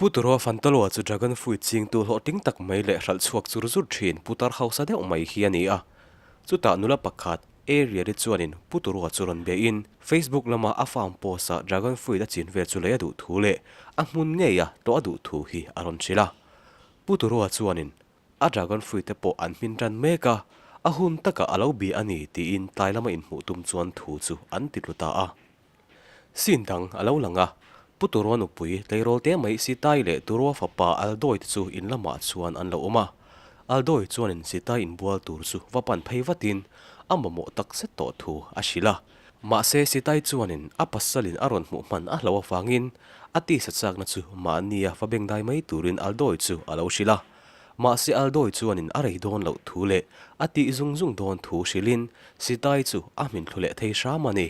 Pu Turo Fantaloa chu Dragon Fruit chingtu hlawhtling tak mai leh hralh chhuak chur zur thin putar hausa deuh mai hi a ni a. Chutah nula pakhat, Ariel-i chuanin Pu Turoa chu rawn beihin Facebook lama a farm post-ah Dragon Fruit a chin vel chu lei a duh thu leh a hmun ngeia tlawh a duh thu hi a rawn hrilh a. Pu Turoa chuanin a Dragon Fruit te pawh an hmin tan mek a, a hun takah a lo bia a ni tiin tlai lama inhmuh tum chuan thu chu an ti tlu ta a. Scene dang a lo lang a, Pu Turoa nupui tleirawl te mai Sitai leh Turoa fapa Aldawi te chu in lamah chuan an lo awm a. Aldawi chuanin Sitai inbual tur chu va pan phei vatin a mamawh tak zet tawh thu a hrilh a. Mahse Sitai chuanin a pasalin a rawn hmuh hman a hlauh avangin a tisa chakna chu mahnia va bengdai mai turin Aldawi chu a lo hrilh a. Mahse Aldawi chuanin a rei dawn loh thu leh a tih zung zung dawn thu hrilhin Sitai chu a hminthlu leh thei hram a ni.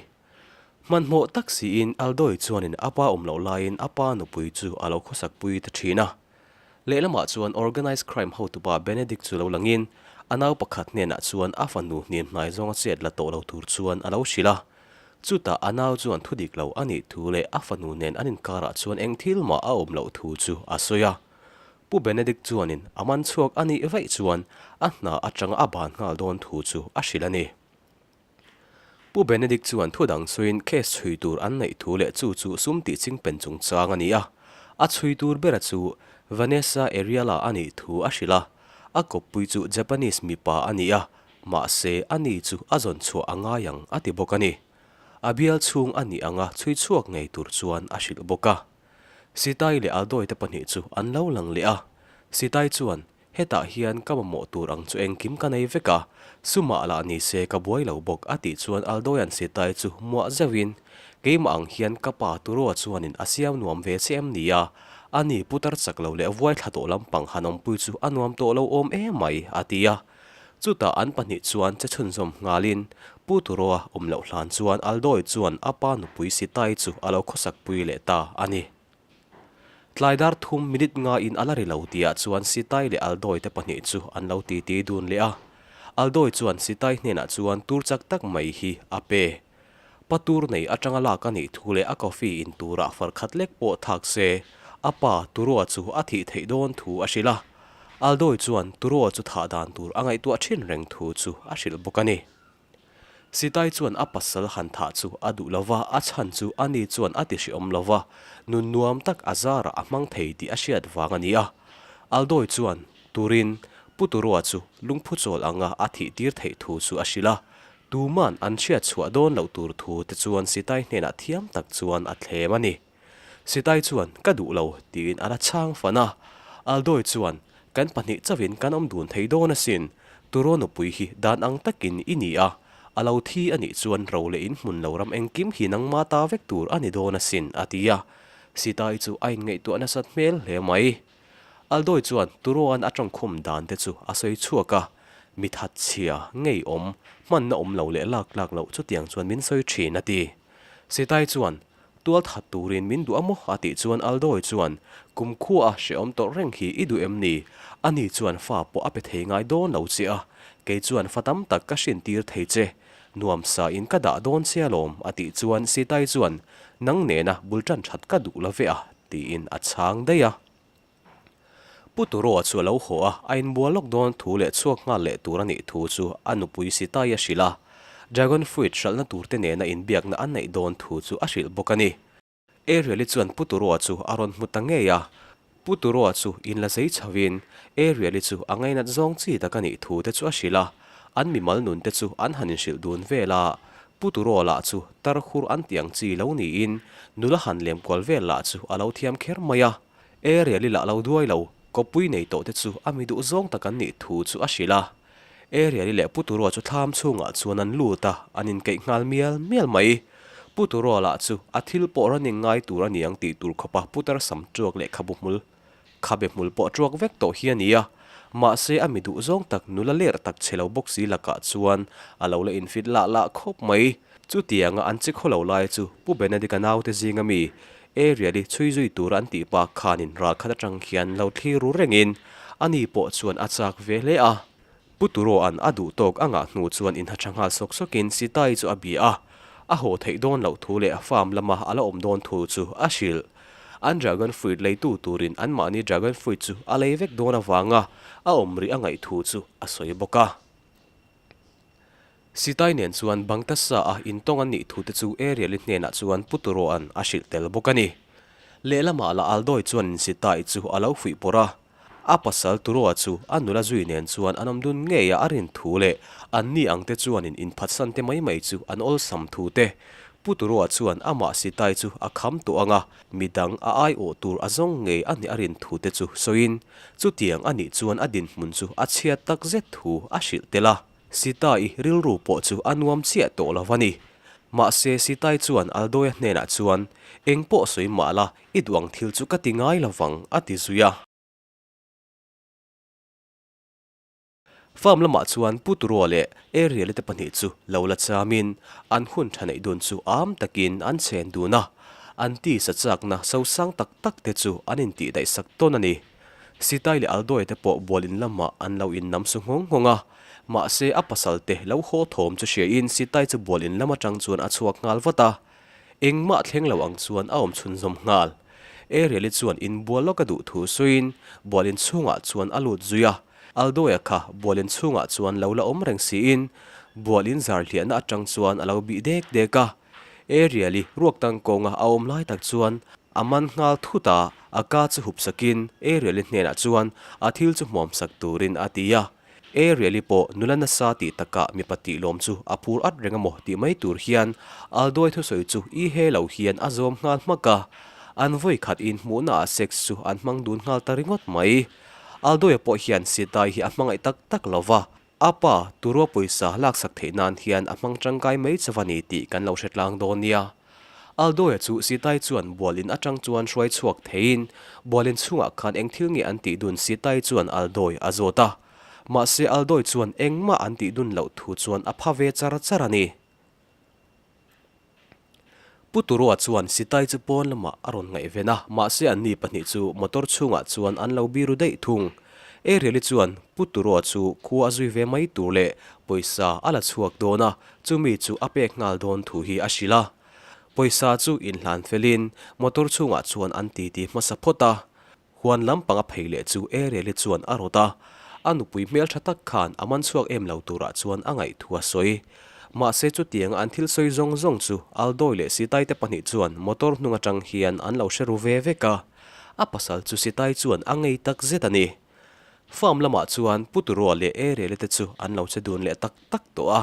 Hmanhmawh tak siin Aldawi chuanin a pa awm loh laiin a pa nupui chu a lo khawsak pui ta thin a. Lehlamah chuan Organised Crime hotupa Benedict chu lo langin a nau pakhat hnenah chuan a fanu hniam hnai zawnga chet la tawh lo tur chuan a lo hrilh a. Chutah a nau chuan thu dik lo a nih thu leh a fanu nen an inkarah chuan eng thil mah a awm loh thu chu a sawi a. Pu Benedict chuanin a man chhuak a nih vaih chuan a hna atanga a ban nghal dawn thu chu a hrilh a ni. Pu Benedict chuan thu dang chhuiin case chhui tur an neih thu leh chu chu sum tih ching pen chungchang a ni a. A chhui tur bera chu Vanessa Ariela a nih thu a hrilh a. A kawppui chu Japanese mipa a ni a, mahse a ni chu a zawn chhuah a ngai ang a ti bawk a ni. A bial chhung a nih anga chhui chhuak ngei tur chuan a hrilh bawk a. Sitai leh Aldawi te pahnih chu an lo lang leh a. Sitai chuan Hetah hian ka mamawh tur ang chu engkim ka nei vek a, sumah lah ni se ka buai lo bawk a tih chuan Aldoian Sitai chu muah zeuhin, Keimah ang hian ka pa Turoa chuanin a siam nuam ve che em ni a, ani putar chak lo leh vuai thla tawh lampang han awmpui chu a nuam tawh lo awm em mai a ti a. Chutah an pahnih chuan che chhunzawm nghalin Pu Turoa awm loh hlan chuan Aldoi chuan a pa nupui Sitai chu a lo khawsakpui leh ta a ni. Tlai dar thum minute nga in a la ri lo tihah chuan Sitai leh Aldawi te pahnih chu an lo titi dun leh a. Aldawi chuan Sitai hnenah chuan tur chak tak mai hi a pe. Pa tur nei atanga lak a nih thu leh a coffee in turah far khat lek pawh thak se a pa Turoa chu a thih theih dawn thu a hrilh a. Aldawi chuan Turoa chu thah dan tur a ngaihtuah thin reng thu chu a hrilh bawk a ni. Sitai chuan a pasal han thah chu a duh lo va, a chhan chu ani chuan a ti hriawm lo va, nun nuam tak a zarah a hmang thei tih a hriat vang a ni a. Aldawi chuan Turin Pu Turoa chu lungphu chawl anga a thih tir theih thu chu a hrilh a, tuman an hriat chhuah dawn loh tur thu te chuan Sitai hnenah thiam tak chuan a thlem a ni. Sitai chuan, Ka duh lo, tiin a la chhang fan a. Aldawi chuan, Kan pahnih chauhin kan awm dun thei dawn asin. Turo nupui hi dan ang takin i ni a, a lo thi a nih chuan ro leh in hmun lo ram engkim hi nangma ta vek tur a ni dawn asin, a ti a. Sitai chu a inngaihtuah nasat hmel hle mai. Aldawi chuan Turoan a tawngkhum dan te chu a sawi chhuak a, Mi thatchhia, ngeiawm, hmanna awm lo leh lak tlak loh chutiang chuan min sawi thin, a ti. Sitai chuan, Tual that turin min duh a maw? a tih chuan Aldawi chuan, Kum khua a hrehawm tawrh reng hi i duh em ni? Ani chuan fa pawh a pe thei ngai dawn lo che a, kei chuan fa tam tak ka hrin tir thei che. Nuam sa in ka dah dawn che alawm, a tih chuan Sitai chuan, Nang nena bul tan that ka duh lo ve a, tiin a chhang daih a. Pu Turoa chu a lo haw a, a inbual lawk dawn thu leh chhuak nghal leh tur a nih thu chu a nupui Sitai a hrilh a, Dragon Fruit hralhna turte nena inbiakna an neih dawn thu chu a hrilh bawk a ni. Ariel-i chuan Pu Turoa chu a rawn hmu ta ngei a, Pu Turoa chu inla zei chhoin Ariel-i chu a ngainat zawng chi tak a nih thu te chu a hrilh a, an mimal nun te chu an han inhrilh dun vel a, Pu Turoa lah chu tar hur an tih ang chi lo niin nula han lem kual vel lah chu a lo thiam kher mai a. Ariel-i lah lo duai lo, kawppui nei tawh te chu a mi duh zawng tak an nih thu chu a hrilh a. Ariel-i leh Pu Turoa chu thlam chhungah chuan an lut a, an inkeih nghal mial mial mai. Pu Turoa lah chu a thil pawh running ngai tur a ni ang tih tur khawpa putar sam tuak leh khabu hmul, khabe hmul pawh tuak vek tawh hi a ni a. Mahse a mi duh zawng tak nula ler tak che lo bawk si lakah chuan a lo la infit lah lah khawp mai. Chutianga an che khawlo lai chu Pu Benedict-a naute zinga mi Ariel-i chhui zui tur an tih bak khanin ral khat atang hian lo thlir ru rengin ani pawh chuan a chak ve hle a. Pu Turoa'n a duh tawk a ngah hnu chuan inha tha nghal sawk sawkin Sitai chu a bia a, a haw theih dawn loh thu leh farm lama a la awm dawn thu chu a hrilh. An dragon fruit leitu turin anmahni dragon fruit chu a lei vek dawn avanga a awm rih a ngaih thu chu a sawi bawk a. Sitai nen chuan bang tasa a intawng an nih thu te chu Ariel-i hnenah chuan Pu Turoa'n a hrilh tel bawk a ni. Lehlamah la Aldawi chuan Sitai chu a lo fuih pawrh a. A pasal Turoa chu a nula zui nen chuan an awm dun ngei a a rin thu leh anni ang te chuanin inphatsan te mai mai chu an awlsam thu te Pu Turoa chuan amah Sitai chu a kham tawh ang a, midang a aiawh tur a zawng ngei a nih a rin thu te chu sawiin chutiang a nih chuan a dinhmun chu a chhiat tak zet thu a hrilh tel a. Sita-i rilru pawh chu a nuam chiah tawh lo a ni. Mahse, Sitai chuan Aldoia hnenah chuan, Eng pawh sawi mah la, i duh ang thil chu ka ti ngai lo vang, a ti zui a. Farm lamah chuan Pu Turua leh Ariel-i te pahnih chu lo la chamin an hun tha neih dun chu am takin an chen dun a, an tisa chakna sosang tak tak te chu an intihdaihsak tawn a ni. Sitai leh Aldoia te pawh bual in lamah an lo innam su nghawng nghawng a, mahse a pasal te lo haw thawm chu hriain Sitai chu bual in lam atang chuan a chhuak nghal vat a, engmah thleng lo ang chuan a awm chhunzawm nghal. Ariel-i chuan inbual lawk a duh thu sawiin bual in chhungah chuan a lut zui a, Aldoia kha bual in chhungah chuan lo la awm reng siin bual in zar hliahna atang chuan a lo bih dek dek a, Ariel-i ruak tang kawnga a awm lai tak chuan a man nghal thut a, a ka chu hup sakin Ariel-i hnenah chuan a thil chu hmuam sak turin a ti a. Ariel-i pawh nula nasa tih takah mipa tih lawm chu a phur at reng a maw tih mai tur hian Alduai thusawi chu i he lo hian a zawm nghal hmak a, an vawi khat inhmuhnaah sex chu an hmang dun nghal ta ringawt mai. Alduaia pawh hian Sitai hi a hmangaih tak tak lo va, A pa, Turua pawisa laksak theih nan hian a hmang tangkai mai chauh a ni tih kan lo hre tlang dawn nia. Aldoia chu Sitai chuan bualin atang chuan hruai chhuak theiin bualin chhungah khan eng thil nge an tih dun Sitai chuan Aldoi a zawt a. Mahse Aldoi chuan engmah an tih dun loh thu chuan a pha ve char char a ni. Pu Turua chuan Sitai chu pawn lamah a rawn ngaihven a, mahse anni pahnih chu motor chhungah chuan an lo biru daih thung. Ariel-i chuan Pu Turua chu khua a zui ve mai tur leh pawisa a la chhuak dawn a, chumi chu a pek nghal dawn thu hi a hrilh a. Pawisa chu inhlan felin motor chhungah chuan an titi hmasa phawt a. Huan lampang a phei leh chu Ariel-i chuan a rawt a, a nupui hmeltha tak khan a man chhuak em lo turah chuan a ngaih thu a sawi. Mahse chutianga an thil sawi zawng zawng chu Aldawi leh Sitai te pahnih chuan motor hnung atang hian an lo hre ru ve vek a, a pasal chu Sitai chuan a ngei tak zet a ni. Farm lamah chuan Pu Turua leh Ariel-i te chu an lo che dun leh tak tak tawh a,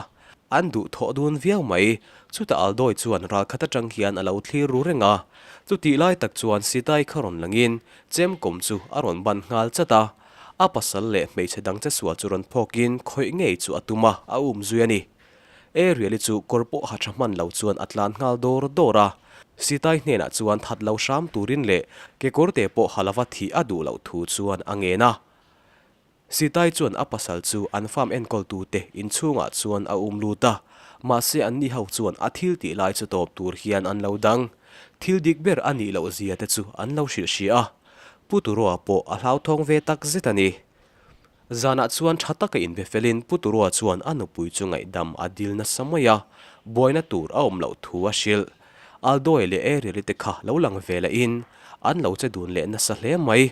an duh thawh dun viau mai. Chutah Aldawi chuan ralkhat atang hian a lo thlir ru reng a, chutih lai tak chuan Sitai kha rawn langin chemkawm chu a rawn ban nghal chat a, a pasal leh hmeichhe dang che sual chu rawn phawkin khawih ngei chu a tum a, a um zui a ni. Ariel-i chu kawr pawh ha tha hman lo chuan a tlan nghal dawr dawr a, Sitai hnenah chuan that lo hram turin leh kekawrte pawh ha lova thih a duh loh thu chuan a ngen a. Sitai chuan a pasal chu an farm enkawltute inchhungah chuan a um lut a, mahse anni ho chuan a thil tih lai chu tawp tur hian an lo dang. Thil dik ber a nih loh zia te chu an lo hrilh hria a, Pu Turua pawh a hlauthawng ve tak zet a ni. Zanah chuan tha taka inbe felin Pu Turua chuan a nupui chu ngaihdam a dil nasa mai a, buaina tur a awm loh thu a hrilh. Aldoe leh Ariel-i te kha lo lang ve lahin an lo che dun leh nasa hle mai.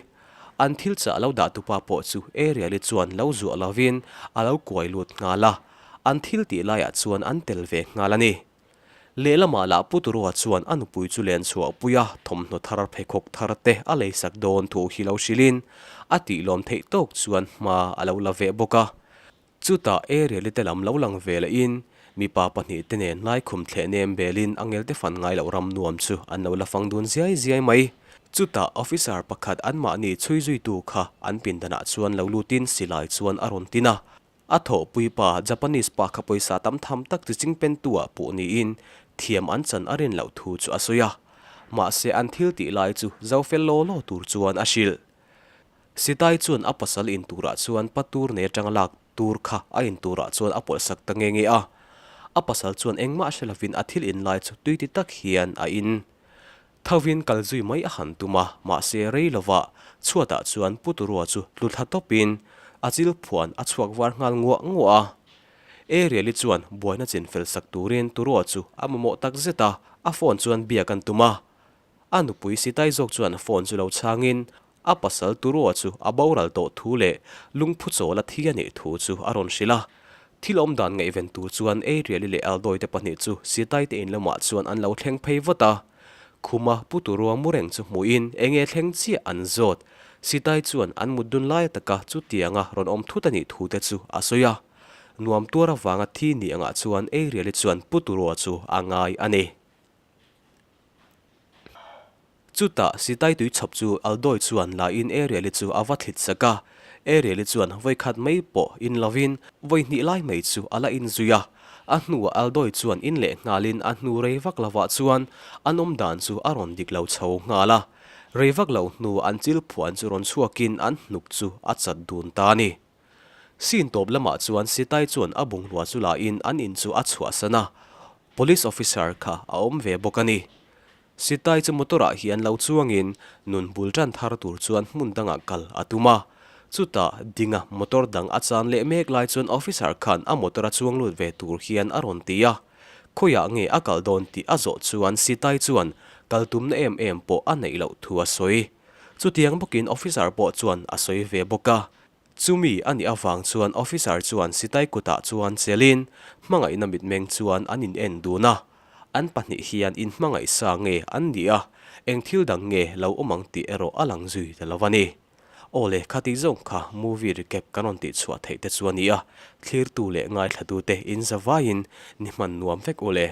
An thil chah lo dah tupa pawh chu Ariel-i chuan lo zuah lovin a lo kuai lut nghal a, an thil tih laiah chuan an tel ve nghal a ni. Lehlamah lah Pu Turua chuan a nupui chu len chhuah pui a, thawmhnaw thar pheikhawk thar te a leisak dawn thu hi lo hrilhin a tih lawm theih tawk chuan hma a lo la ve bawk a. Chutah Ariel-i te lam lo lang ve lehin mipa pahnih te nen laikhum thleh nem belin a ngelte fan ngai loh ram nuam chu an lo la fang dun ziai ziai mai. Chutah officer pakhat anmahni chhui zuitu kha an pindanah chuan lo lutin silai chuan a rawn tin a. A thawhpui pa Japanese pa kha pawisa tam tham tak chi chingpentu ah puh niin thiam an chan a rin loh thu chu a sawi a. Mahse an thil tih lai chu zo fel law law tur chuan a hrilh. Sitai chuan a pasal in turah chuan pa tur nei atanga lak tur kha a in turah chuan a pawlh sak ta nge nge a. A pasal chuan engmah hre lovin a thil in lai chu tui ti tak hian a in. Thovin kal zui mai a han tum a, mahse rei lovah chhuatah chuan Pu Turua chu tlu thla tawpin a chil phuan a chhuak var nghal nguah nguah a. Ariel-i chuan buaina chin fel sak turin Turua chu a mamawh tak zet a, a phone chuan biak an tum a. A nupui Sitai zawk chuan phone chu lo chhangin a pasal Turua chu a boral tawh thu leh lungphu chawl a thi a nih thu chu a rawn hrilh a. Thil awm dan ngaihven tur chuan Ariel-i leh Aldoy te pahnih chu Sitai te in lamah chuan an lo thleng phei vat a. Khuma Pu Turua mu reng chu hmuhin enge thleng chiah an zawt. Sitai chuan an mut dun lai taka chutianga rawn awm thut a nih thu te chu a sawi a. Nuam tuar avanga thi ni angah chuan Ariel-i chuan Pu Turua chu a ngai a ni. Chutah Sitai tui chhawp chu Aldoy chuan la in Ariel-i chu a va thlit sak a. Ariel-i chuan vawi khat mai pawh in lovin vawi hnih lai mai chu a la inzui a. A hnuah Aldoy chuan in leh nghalin a hnu rei vak lovah chuan an awm dan chu a rawn dik lo chho nghal a. Rei vak lo hnu an chil phuan chu rawn chhuakin an hnuk chu a chat dun ta a ni. Scene tawp lamah chuan Sitai chuan a bungrua chu la in an in chu a chhuahsan a. Police officer kha a awm ve bawk a ni. Sitai chu motor ah hian lo chuangin nun bul tan thar tur chuan hmun dangah kal a tum a. Chutah dinga motor dang a chan leh mek lai chuan officer khan a motor a chuang lut ve tur hian a rawn ti a. Khawiah nge a kal dawn tih a zawh chuan Sitai chuan kal tumna em em pawh a neih loh thu a sawi. Chutiang bawkin officer pawh chuan a sawi ve bawk a. Chumi a nih avang chuan officer chuan Sitai kutah chuan chelin hmangaihna mitmeng chuan an in en dun a. An pahnih hian inhmangaih sa nge an ni a, eng thil dang nge lo awm ang tih erawh a lang zui ta lo a ni. Aw le, khati zawng kha movie recap kan rawn tihchhuah theih te chu a ni a, thlirtu leh ngaithlatute in zavaiin ni hman nuam vek u le.